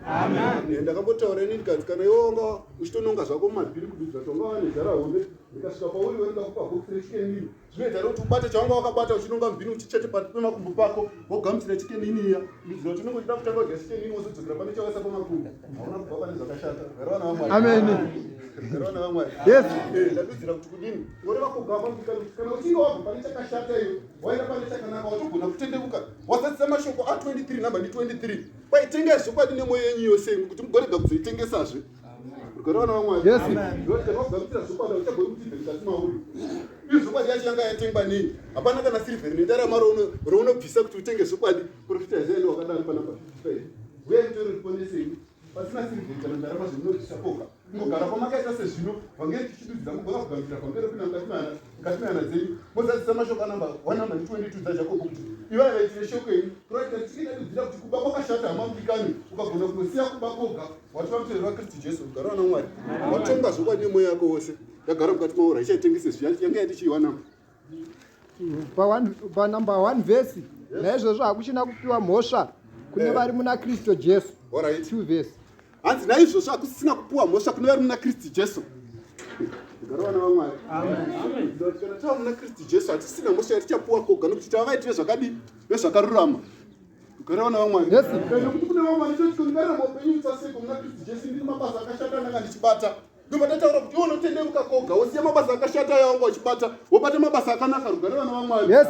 Ndakambotaura ini ndikanzi kana iwe wanga uchitononga zvako mumabhiri, kududzira kuti wanga wane zhara hombe. Rikasvika pauri iwe rikakupa bhokisi rechicken inn. Zvinoita here kuti ubate chawanga wakabata uchinonga muvhini uchichete pemakumbo pako wogamuchira chicken inn iya? Kuitira kuti unenge uchida kutanga kudya chicken inn wozodzokera pane chawaisa pamakumbo. Hauna kubva pane zvakashata. Gara vana vaMwari. Amen. Gara vana vaMwari. Yes. Eh, ndadudzira kuti kudini? Ngoreva kugama kuti kana uchinge wabva pane chakashata iwe waenda pane chakanaka watogona kutendeuka. Wazadzisa mashoko a23 number ndi 23. Kwai tengai zvokwadi nemwoyo yenyu yose imwi kuti mugorega kuzoitengesazve. Rugare vana vaMwari. Yes. Ndoti kana wagamuchira zvokwadi hauchagoni kuti ibve mukati mauri. Iyo zvokwadi yacho yanga yatengwa nei? Hapana kana sirivheri nendarama raunobvisa kuti utenge zvokwadi. Profita Isaiah ndiwo wakadaro panapa 55. Huyai mutore ruponeso imi. Pasina sirivheri kana ndarama zvamunobvisa poga. Kungogara kwamakaita sezvino, vhangeri tichidudzira mugona kugamuchira vhangeri ropinda mukati mehana mukati mehana dzenyu. Mozadzisa mashoko anamba 122 dzaJakobo kuti ivai vaiti veshoko imi. Kuratidza kuti tinenge tadudzira kuti kuba kwakashata hama mudikani. Ukagona kungosiya kuba koga watova muteveri waKristu Jesu. Rugare wana Mwari. Watonga zvokwadi nemwoyo yako wose. Yagara mukati mawo haichaitengese zviya yanga yatichiiwana. Panumber 1 vhesi naizvozvo hakuchina kupiwa mhosva kune vari muna Kristu Jesu. Alright. 2 vhesi. Hanzi naizvozvo hakusisina kupiwa mhosva kune vari muna Kristu Jesu. Rugare vana vaMwari. Amen. Kana tava muna Kristu Jesu hatisina mhosva yatichapuwa koga nokuti tava vaiti vezvakadii vezvakarurama. Rugare vana vaMwari. Yes. Nekuti kune vamwe vanototi ndingararama upenyu utsaseko muna Kristu Jesu ndine mabasa akashata andanga ndichibata. Ndobva ndataura kuti iwe unotendeuka koga wosiya mabasa akashata ayo wanga uchibata wobata mabasa akanaka. Rugare vana vaMwari. Yes.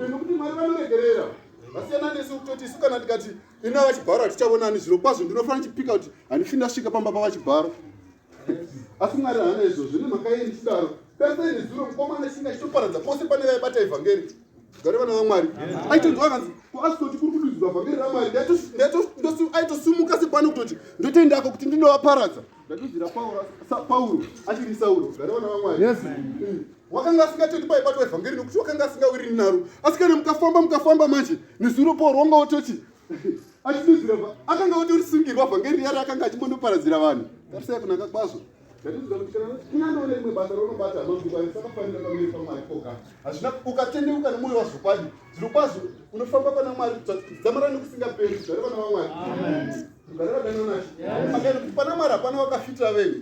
Nekuti Mwari vanoregerera. Vasiyana nesu kutoti isu kana tikati ina vachibharo hatichavonani zviro kwazvo ndinofanira chipika kuti handifi ndasvika pamba pavachibharo. Asi Mwari haana izvozvo nemhaka yei ndichidaro. Tarisai nezuro mukomana chinga chitoparadza pose pane vaibata evhangeri. Gare vana vaMwari. Aitonzwa akanzi kuAscot kuri kududzirwa vhangeri raMwari. Aitosimuka sepano kutoti ndotoendako kuti ndinovaparadza. Ndadudzira Pauro achiri Sauro. Gare vana vaMwari. Yes. Wakanga asingatendi paibatwa evhangeri nokuti wakanga asingawirini naro. Asi kana mukafamba mukafamba manje nezuro Pauro wanga wototi achidudzira akanga otorisungirwa vhangeri riya raakanga achimbondoparadzira vanhu. Tarisai kunaka kwazvo. Ndatidzira kuti kana kunyange une rimwe basa raunobata hama risakafanira pamberi paMwari koga. Hazvina ukatendeuka nemwoyo wazvokwadi zvirokwazvo unofamba pana Mwari kudzamara nekusingaperi. Rugare vana vaMwari. Amen. Rugare vadana nashe. Akaenda kuti pana Mwari hapana wakafita venyu.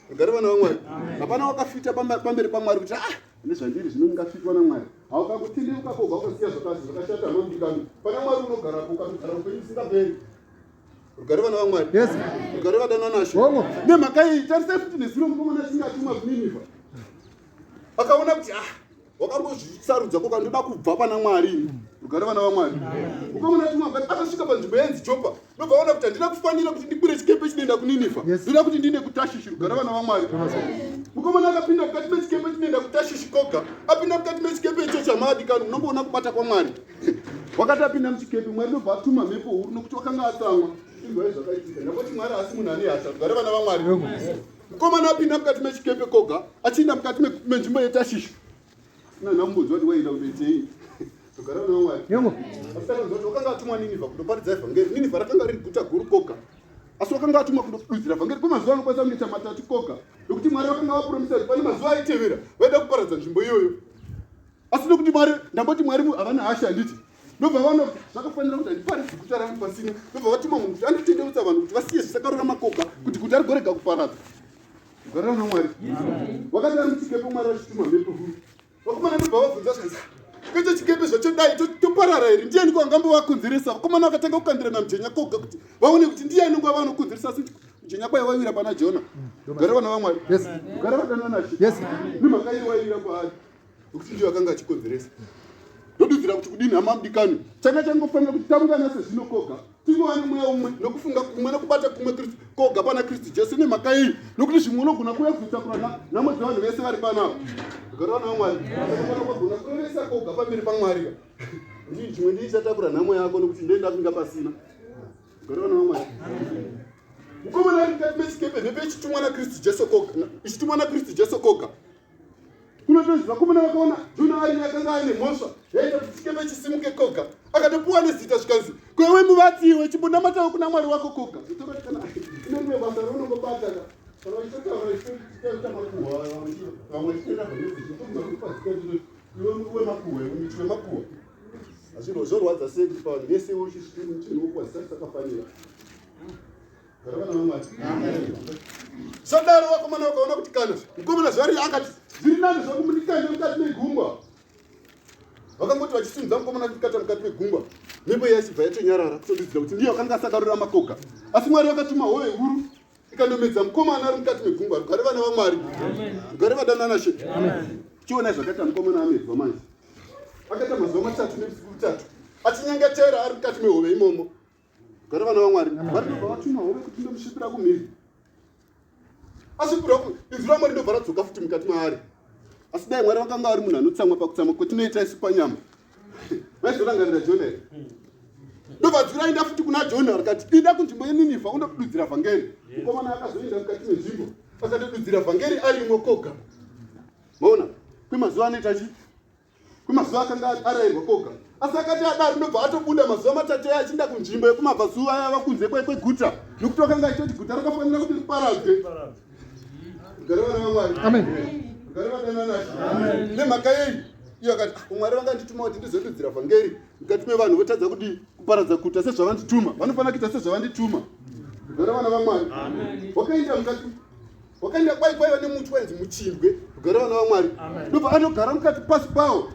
Rugare vana vaMwari. Hapana wakafita pamberi paMwari kuti ah nezvandiri zvino ndingafitwa naMwari. Haukangotendeuka koga ukasiya zvakashata hama mudikani. Pana Mwari unogarapo ukatogara upenyu usingaperi. Rugare vana vaMwari. Yes. Rugare vadana nashe. Hongu. Nemhaka iyi tarisai futi nezuro mukomana achinge atumwa kuNinivha. Akaona kuti ah wakangozvisarudza koka ndoda kubva pana Mwari ini. Rugare vana vaMwari. Ukaona atumwa akati akasvika panzvimbo yainzi Jopa. Ndobva aona kuti handina kufanira kuti ndikwire chikepe chinoenda kuNinivha. Yes. Ndoda kuti ndiende kuTashishi. Rugare vana vaMwari. Mukomana akapinda mukati mechikepe chinoenda kuTashishi koga. Apinda mukati mechikepe icho chamadikani unomboona kubata kwaMwari. Wakati apinda muchikepe Mwari ndobva atuma mhepo huru nokuti wakanga atsamwa. Inzwai zvakaitika. Ndamboti Mwari haasi munhu ane hasha. Rugare vana vaMwari. Mukomana apinda mukati mechikepe koga achienda mukati menzvimbo yeTashishi. Asina nhambonzwa kuti waienda kunoitei. Rugare vana vaMwari. Asi takanzwa kuti wakanga atumwa Ninivha kundoparidza evhangeri. Ninivha rakanga riri guta guru koga. Asi wakanga atumwa kundodudzira vhangeri kwemazuva anokwanisa kunge matatu koga. Nokuti Mwari vakanga vapromisa kuti pane mazuva aitevera vaida kuparadza nzvimbo iyoyo. Asi nokuti Mwari, ndamboti Mwari havana hasha handiti. Ndobva vaona kuti zvakafanira kuti handiparidzi guta rangu pasina. Ndobva vatuma munhu kuti anditendeutsa vanhu kuti vasiye zvisakarurama koga kuti guta rigorega kuparadza. Rugare rana Mwari. Wakati ari muchikepe Mwari vachituma mhepo huru. Vakomana ndobva vabvunza zvikanzi kwete chikepe zvacho dai toparara here ndiani ko angambovakonzeresa. Vakomana vakatanga kukandirana mujenya koga kuti vaone kuti ndiani nguva vanokonzeresa asi mujenya kwaye waiwira pana Jona. Rugare vana vaMwari. Yes. Rugare vadana nashe. Yes. Nemhaka iyi waiwira kwaari. Nokuti ndiyo akanga achikonzeresa. Ndodudzira kuti kudini hama mudikani. Changa changofanira kuti taungana sezvino koga. Tingova nemweya umwe nokufunga kumwe nokubata kumwe Kristu koga pana Kristu Jesu nemhaka iyi nokuti zvimwe unogona kuuya kuzotakura nhamo dzevanhu vese vari panapa. Rugare vana vaMwari. Unogona kugona kurevesa koga pamberi paMwari. Ndii chimwe ndii chatakura nhamo yako nokuti ndenda kunga pasina. Rugare vana vaMwari. Mukomana ari mukati mechikepe mhepo ichitumwa naKristu Jesu koga. Ichitumwa naKristu Jesu koga. Kunotonzi vakomana vakaona Jona ari akanga aine mhosva yaita kuti chikepe chisimuke koga akatopuwa nezita zvikanzi kwewe muvati iwe chimbonamatawo kuna Mwari wako koga. Zvitorati kana ine rimwe basa raunongobata ka kana vachitotaura vachitoita makuhwa vamwe vachitoita zvanozi zvichitokupa zita iwe wemakuhwa iwe muiti wemakuhwa. Hazvino zvorwadza sei kuti pavanhu vese uchinokuwa zita risakafanira. Gara vana vaMwari. Amen. Sadaro vakomana vakaona kuti kana mukomana zvari akati zviri nani zvangu mundikande mukati megungwa. Vakangoti vachisimudza mukomana achikata mukati megungwa, mhepo iya ichibva yatonyarara kutodudzira kuti ndiye wakanga asakarurama koga. Asi Mwari vakatuma hove huru ikandomedza mukomana ari mukati megungwa. Rugare vana vaMwari, rugare vadananashe. Chionai zvakaita mukomana amedzwa manje. Akaita mazuva matatu neusiku utatu achinyengetera ari mukati mehove imomo. Rugare vana vaMwari, vari ndobva vatuma hove kuti ndomusvipira kumhiri. Asvipirwa inzwi raMwari ndobva radzoka futi mukati maari. Asi dai Mwari vakanga vari munhu anotsamwa pakutsamwa kwetinoita isu panyama, vaizorangarira Jona here? Ndobva zwi raenda futi kuna Jona rikati, inda kunzvimbo yeNinivha undodudzira vhangeri. Mukomana akazoenda mukati menzvimbo akatodudzira vhangeri arimo koga. Maona, kwemazuva anoita chii? Kwemazuva akanga arayirwa koga. Asi akati adaro ndobva atobuda mazuva matatu aya achienda kunzvimbo yekumabvazuva yava kunze kweguta, nokuti wakanga achitoti guta rakafanira kuti riparadzwe. Rugare vana vaMwari. Amen. Rugare vadananashe. Amen. Nemhaka yei? Iyo akati, ah, Mwari vangandituma kuti ndizodudzira vhangeri mukati mevanhu votadza kudii kuparadza guta sezvavandituma. Vanofanira kuita sezvavandituma. Rugare vana vaMwari. Amen. Wakaenda mukati wakaenda kwai kwaiva nemuti wainzi muchindwe rugare vana vamwari ndobva anogara mukati pasi pawo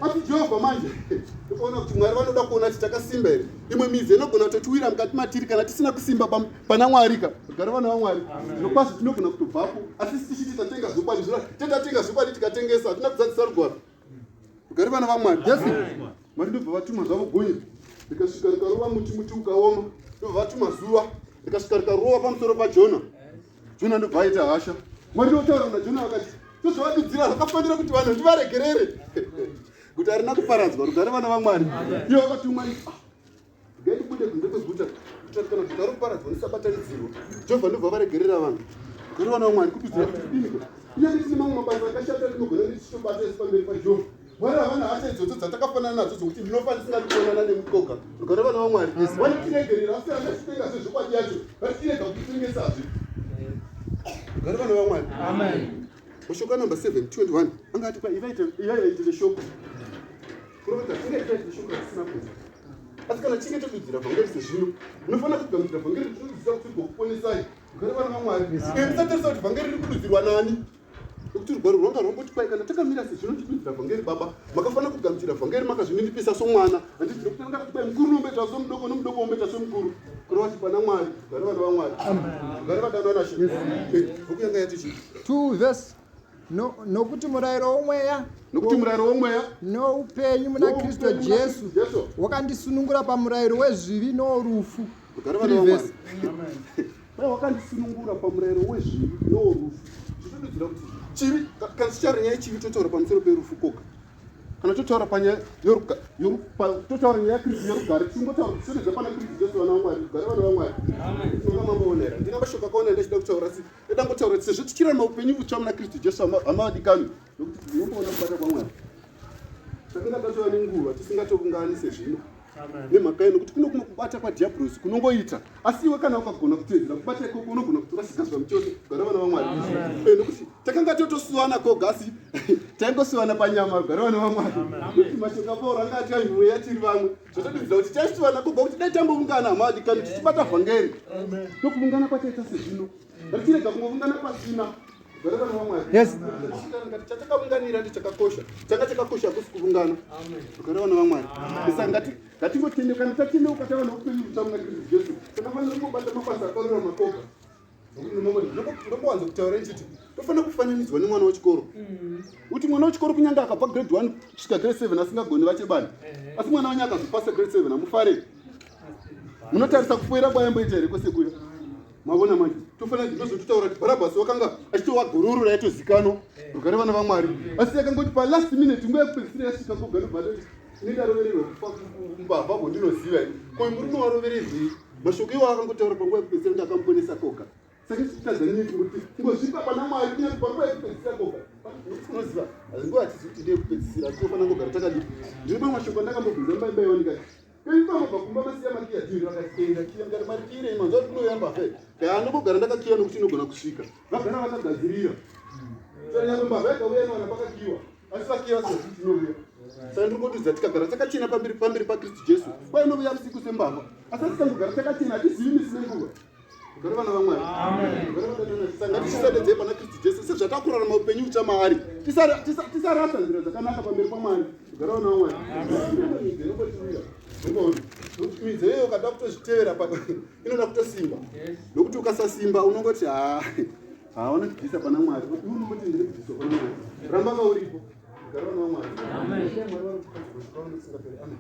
asi jehovha manje ndokuona kuti mwari vanoda kuona kuti takasimba here imwe midzi inogona kutotiwira mukati matiri kana tisina kusimba pana mwari ka rugare vana vamwari zvirokwazvo tinogona kutobvapo asi tichiti tatenga zvokwadi zvira tetatenga zvokwadi tikatengesa hatina kuzadzisa rugwaro Rugare vana vaMwari. Yes. Mwari ndobva vatuma zvavo gonye rikasvika rikarova muti, muti ukaoma. Ndobva vatuma zuva rikasvika rikarova pamusoro paJona. Jona ndobva aita hasha. Mwari ndotaura naJona vakati, sezvavadudzira zvakafanira kuti vanhu ndivaregerere. Guta harina kuparadzwa. Rugare vana vaMwari. Ivo vakatuma ah, Regai tibude kunze kweguta kuitira kuti kana guta roparadzwa ndisabatanidzirwa. Jehovha ndobva varegerera vanhu. Rugare vana vaMwari kududzira kuti kudiniko? Kunyange tine mamwe mabasa akashata atinogona kuti tichitobata isu pamberi paJehovha. Mwari havana hasha idzodzo dzatakafanana nadzo dzokuti ndinofa ndisingadi kuonana nemukoga. Rugare vana vaMwari. Vanotiregerera asi kana tichitenga zvezvokwadi yacho, vatichirega kutitengesazve. Rugare vana vaMwari. Amen. Mashoko anumber 721 anga ati kwa ivaite ivaite shoko. Kureva kuti tinge tivaite shoko ratisina kunzwa. Asi kana tichinge todudzira vhangeri sezvino, munofanira kugamuchira vhangeri rinodzidzisa kuti rigokuponesai. Rugare vana vaMwari. Uye musatarisa kuti vhangeri riri kududzirwa nani. Nokuti rugwaro rwanga rwangoti kwai kana takamira sezvino tichidudzira vhangeri baba, makafanira kugamuchira vhangeri makazvininipisa somwana. Handiti nokuti ranga rati kwai mukuru unomboita somudoko nomudoko womboita somukuru. Kureva kuti pana Mwari, rugare vana vaMwari. Rugare vadanwa naShe. Bhuku yanga yati chii? 2 verse No, nokuti murayiro womweya nokuti murayiro womweya noupenyu muna Kristu Jesu wakandisunungura pamurayiro wezvivi noworufu. Wakandisunungura pamurayiro wezvivi noworufu. Zvinodudzira kuti chivi kana tichitaura nyaya yechivi totaura pamusoro perufu koga. Kana totaura panyaya totaura nyaya yaKristu yerugare tingotaura kuti sodedza pana Kristu Jesu vana vaMwari rugare vana vaMwari. Tinonga mamboona here? Handina mashoko akaona ndachida kutaura asi Ndoda ngotaura kuti sezvo tichirarama upenyu vutsva muna Kristu Jesu hama vadikanwi, nokuti tinomboona kubata kwaMwari. Takanga tatova nenguva tisingatovungani sezvino nemhaka yei nokuti kuno kumwe kubata kwadhiabhorosi kunongoita asi iwe kana ukagona kuteedzera kubata ikoko unogona kutorasika zvamuchose kugara vana vamwari eh, nokuti takanga totosuwana koga asi taingosiwana panyama kugara vana vamwari nokuti mashoko apauro anga ati aimweya tiri vamwe Zvotodudzira kuti taisivana kubva kuti dai tambovungana hama vadikani tichibata vhangeri. Ndokuvungana kwataita sezvino. Ngatichirega kungovungana pasina. Gara vana vaMwari. Yes. Ngati chatakavunganira ndi chakakosha. Changa chakakosha hakusi kuvungana. Gara vana vaMwari. Saka ngati ngatingotendeuka kana tatendeuka tava neupenyu hutsva muna Kristu Jesu. Takafanira kungobata mabasa akarurama koga. Ndombowanza kutaura ndichiti tofanira kufananidzwa nemwana wechikoro kuti mwana wechikoro kunyange akabva grade 1 kusvika grade 7 asingagoni vachebani asi mwana wenyu akazopasa grade 7 hamufare munotarisa kufoira kwayamboita here kwese kuya mavona manje tofanira ndinozototaura kuti bharabhasi wakanga achitova gororo raitozikanwa rugare vana vamwari asi yakangoti palast minute nguva yekupedzisira yasvika koga ndobva toti ini ndarovererwa kufa mbavha ko ndinoziva ini ko murume warovererwei Mashoko iwawo akangotaura panguva yekupedzisira kuti akamuponesa koga. Saka isu titadza nei kungoti kungozvipa pana Mwari kunyange panguva yekupedzisira koga. Unoziva, nguva hatizivi kuti ndeyekupedzisira asi tinofanira kugara takadii. Ndine mamwe mashoko andakambobvunza mumba imba iwo ndikati Kei pamobva kumba masiya makiya dhiri vakati enda kiya ndikati mari kiirei manzwa kuti kunouya mbavha here kaya anongogara ndakakiya nokuti inogona kusvika vagara vakagadzirira saka nyangwe mbavha ikauya inowana pakakiwa asi vakiya vasingazivi kuti inouya saka ndiri kutudza tikagara takachena pamberi pamberi pakristu jesu kwai inouya usiku sembavha asi tikangogara takachena hatizivi misi nenguva gara vana vamwari. Saka ngatichisendedzei pana Kristu Jesu sezvatakurarama upenyu utsva maari. Tisarasa nzira dzakanaka pamberi paMwari. Kugara vana vaMwari. Midzi inongotiwira. Midzi iyoyo ukada kutozvitevera inoda kutosimba. Nokuti ukasasimba unongoti haa haa vanotibvisa pana Mwari. Iwe unongoti ndiri kubviswa pana Mwari. Ramba kauripo. Kugara vana vaMwari. Amen. Mwari vari kukadzi. Amen.